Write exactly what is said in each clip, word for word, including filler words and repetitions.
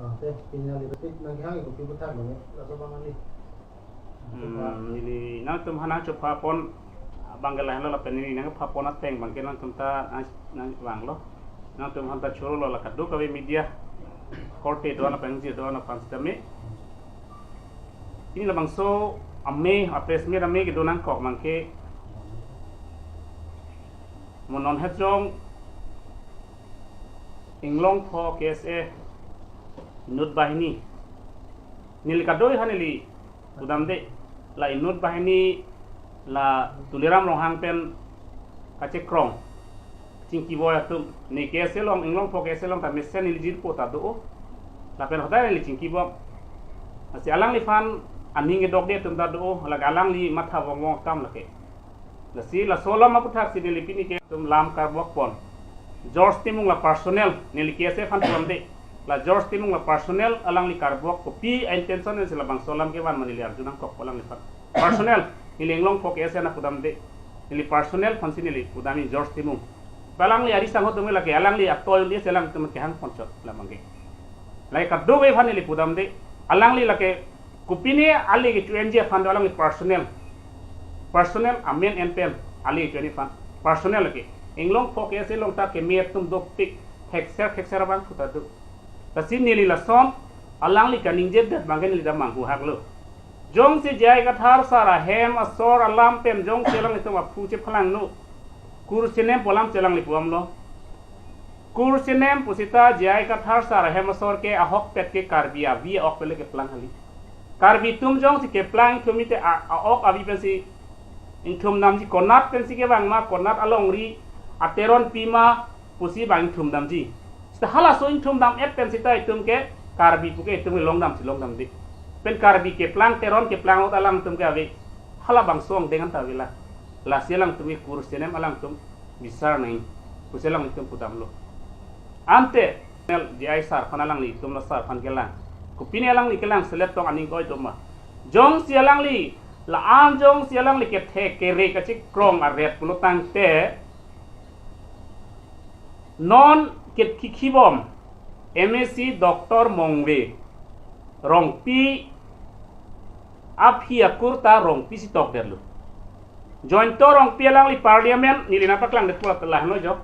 Te, pini nangli patik nangkehang kopi aphuthak lo, laso abang nangli. Hmm, neli nangtum aphan nangchopha pon abang ke lahenlo lapen neli nangpha pon ateng abang ke nangtum ta nang, nangvanglo. Nangtum aphan ta chorolo la kadokave media korte do-an lapen je do-an aphan sitame. Pini labangso ame, a press meet ame kedo nangkok abang ke mo non het jong Inglongpho K S A inut banghini. Neli kadokave aphan neli pudamde, la inut banghini la Tuliram Ronghang pen kachekrong chingkibom atum. Ne K S A along, Inglongpho K S A along ta mesen neli jirpo ta do. Lapen hodai neli chingkibom. Lasi alangliphan aning kedokde atum ta do, lake alangli matha vongvong akam lake. Lasi laso alam aphuthak si neli pini ke atum lam karbok pon. George Timung la personal, neli K S A aphan pudamde. La George Timung la personal alangli karbok kopi a-intention si labangso alam kevan ma neli arju nangkok alangliphan. Personal, neli Inglongpho K S A nangpudamde. Neli personal aphan si neli pudamji George Timung. Alangli ari sangho atum lake, alangli atoi uli si alangtum kehang ponchot la abang ke. Lake kadokave aphan neli pudamde. Alangli lake kopine ali kecho-enji aphan do, alangli personal. Personal amen en pen ali kecho-enji aphan. Personal lake. Inglongpho K S A along ta keme atum dopik, thekser thekser abang puta do. Lasi neli lason alangli kaningjedet abang ke neli ta manghu haklo. Jongsi J I Kathar sar ahem asor alam pen jongsi alanglitum aphu chephalangno, kursenem pu alam si alangli pu-amlo. Kursenem pusita J I Kathar sar ahem asor ke ahokpet ke Karbi avi a-ok pen le keplang kali. Karbi atum jongsi keplang ingthum te a, a-ok avi pensi ingthum damji, konat pensi kevang ma, konat alongri ateron pi ma pusi abang ingthum damji. Seta halaso ingthum dam-et pen seta itum ke Karbi pu ke itum ke long damsi long damde. Pen Karbi keplang, teron keplang ahut alangtum ke ave. Halabangso angdeng anta ave la. Lasi alangtum ke kursenem alangtum bisar nangji pusi alangtum pudamlo. Ante J I sar aphan, alanglitum la sar aphan kelang. Kopine alangli kelang selet tong aning oi do ma. Jongsi alangli la-an jongsi alangli kethe kere kachekrong aret pulo tangte, non kethikibom M A C Doctor Mongve Rongpi aphi akur ta Rongpi si tokdetlo. Jointo Rongpi alangli parliament neli nangpaklangdet pulo ta lahenlo jo.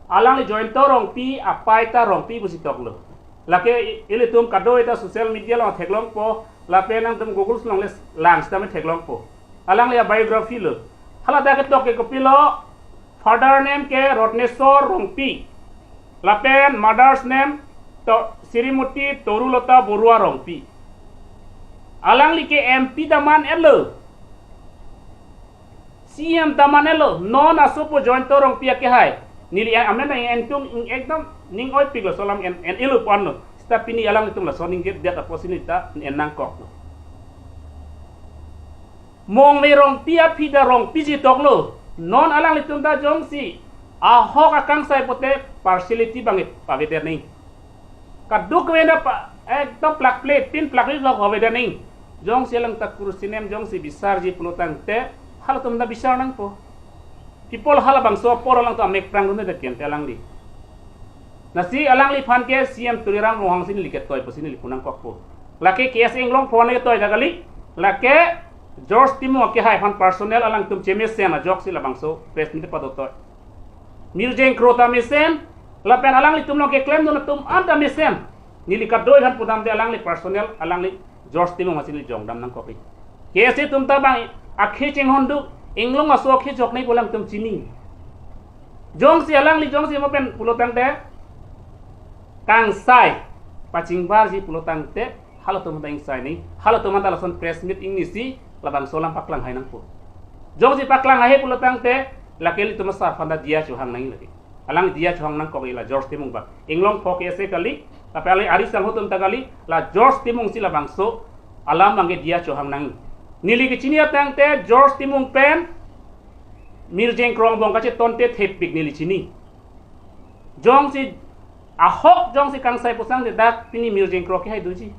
Alangli Jointo Rongpi apei ta Rongpi pusi toklo. Lake i-, ilitum kadokave ta social media along theklongpo, lapen nangtum Google along le lang sitame theklongpo. Alangli a-biography lo. Hala dak ketok ke kopilo, father name ke Rotnesor Rongpi. Lapen mother's name to Srimati Torulota Borua Rongpi. Alangli ke M P daman-etlo. C M daman-etlo. Non asopo Jointo Rongpi akehai. Neli amen nang en tung ekdom ning oipiklo, laso alam en, en-elo ponlo. Seta pini alanglitum lason ningjedet apotsi neli ta en nangkoklo. Mongve Rongpi aphi ta Rongpi si toklo. Non alanglitum ta jongsi ahok akangsai pote partiality abang pavedet nangji. Kadokave ta pa, ekdom plakple, tin plakli lo pavedet nangji. Jongsi alang ta kursenem jongsi bisarji pulo tangte, halatum ta bisar nangpo. People halabangso apor alangtum amek prangdunde dak kente alangli. Lasi alangliphan ke C M Tuliram Ronghang si neli ketoi pusi neli pu nangkokpo. Lake K S A Inglongpho ne ketoi ta kali, lake George Timung akehai aphan personal alangtum chemesen ajoksi labangso press meet padotoi. Mirjeng Kro ta mesen, lapen alanglitum along keklemdun atum an ta mesen. Neli kadokave aphan pudamde, alangli personal, alangli George Timung aphan si neli jongdam nangkokji. K S A atum ta abang akhei chinghon do, Inglong aso akhei jok nangji pu alangtum chini. Jongsi alangli jongsi mo pen pulo tangte, kangsai pachingbarji pulo tangte, halatum ta ingsai nangji, halatum ta lason press meet ingnisi labangso alam paklang hai nangpo. Jongsi paklang hai pulo tangte, lake ilitum asar aphan ta diya chohang nangji lake. Alang diya chohang nangkokji la George Timung abang. Inglongpho K S A kali, lapen alangli ari sangho atum ta kali, la George Timung si labangso alam abang ke diya chohang nangji. Neli kechini atangte George Timung pen Mirjeng Kro angbong kachetonte thepik neli chini. Jongsi ahok jongsi kangsai pusang te dak pini Mirjeng Kro akehai doji.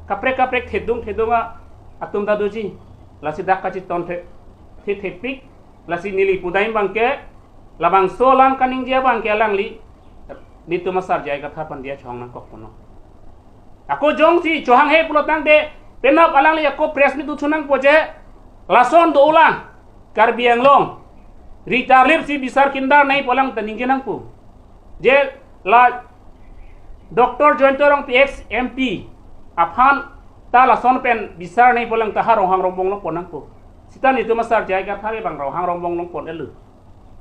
Kaprek kaprek thedung thedung a atum ta doji. Lasi dak kacheton the, the thepik. Lasi neli pudam abang ke, labangso alam kaningje abang ke alangli, nelitum asar J I Kathar aphan diya chohang nangkok punon. Ako jongsi chohanghe pulotangte penap alangli ako press meet uthunangpo je, lason dolang Karbi Anglong. Ritarlip si bisar kindar nangji pu alang ta ningjenangpo. Je la Doctor Jayanta Rongpi ex M P aphan ta lason pen bisar nangji pu alang ta ha Ronghang Rongbong along ponnangpo. Sita netum asar J I Kathar ke bang Ronghang Rongbong along pon-etlo.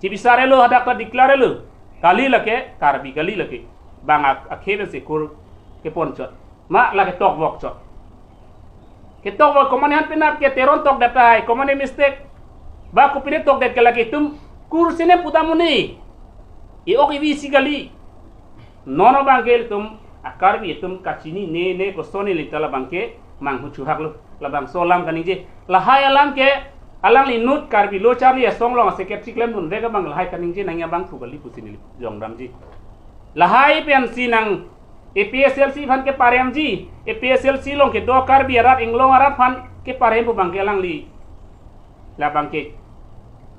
Chibisar-etlo, hadak ta declare-etlo. Kali lake, Karbi kali lake. Bang ak-, akhei pensi kur keponchot. Ma lake tokvok chot. Ketokvok komatne aphan penap ke Teron tokdet ai, komatne mistake. Ba kopine tokdet ke lake itum kur sinem pudam un-e. E-ok evi si kali. Non abangke itum a-Karbi itum kachinine, ne kosonne le ta labangke manghu chuhaklo. Labangso alam kaningje. Lahai alam ke alangli inut Karbi Lo Charli Asong along a-secretary klemdunvek abang lahai kaningje nangji abangphu kali pusi neli jongdamji. Lahai pensi nang A P H L C aphan keparemji, A P H L C along kedo Karbi arat, Inglong arat aphan keparem pu abangke alangli labangke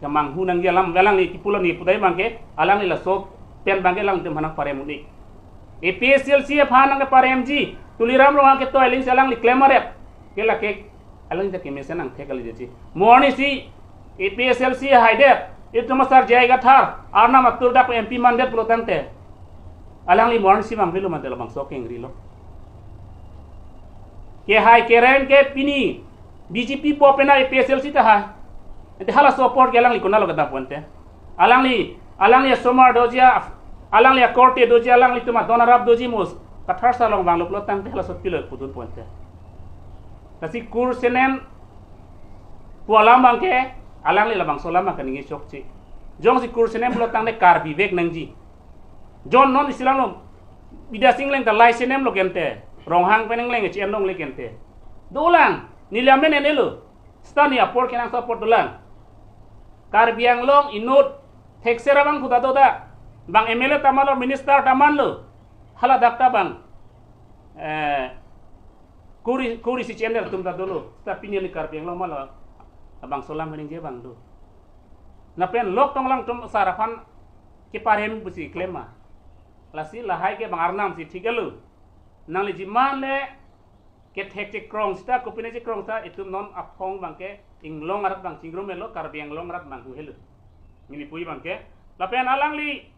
kemanghu nangji alam, alangli kipu alam ni pudai abangke, alangli laso pen abangke alangtum aphan nangparem un-e. A P H L C aphan nangkeparemji, Tuliram Ronghang ketoi aling si alangli klem arep. Ke lake alangli ta kemesen angthek kali jeji. Mo arnisi A P H L C haidet, itum asar J I Kathar, Arnam atur dak M P mandet pulotangte, alangli mo arnisi bang avelo mate labangso kengrilo. Kehai kereng ke pini B J P po penap A P H L C ta hai. Ante halaso apor ke alangli konatlo kedam pu ante? Alangli, alangli asomar doji, alangli akorte doji, alanglitum adon arap doji mo Kathar sar along vanglo pulotangte halaso pilo pudun pu ante? Lasi kur sinem pu alam abangke alangli labangso alam kaningje chokche. Jongsi kur sinem pulotangte Karbi vek nangji. Jon non isi alam lo, Bidya Sing Engleng ta lai sinemlo ke ante. Ronghang pen Engleng ke chi-en longle ke ante. Dolang, neli amen en-etlo. Sita ne apor kenangsot apor dolang. Karbi Anglong inut thekser abangphu ta dodak. Bang M L A ta manlo, minister ta manlo. Hala dak ta bang, eh, kur isi, kur isi chi-en-et atum ta dolo. Sita pini neli Karbi Anglong ma labangso alam kaningje abang do. Lapen Lok Tonglang atum sar aphan keparem pusi klem ma? Lasi lahai ke bang Arnam si thik-etlo. Nangli jiman le kethek chekrong sita, kopine chekrong sita, itum non aphong abangke Inglong arat bang chingrum-etlo, Karbi Anglong arat bang hu-etlo. Neli puji abangke. Lapen alangli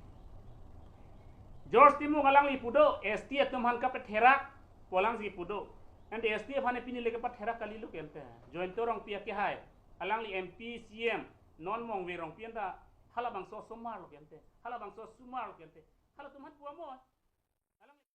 George Timung alangli pu do, S T atum aphan kapatherak pu alang si pu do. Ante S T aphan pini le kapatherak kalilo ke ante. Jayanta Rongpi akehai, alangli M P, C M, non Mongve Rongpi anta halabangso asomar lo ke ante. Halabangso asomar lo ke ante. Halatum aphan pu amo.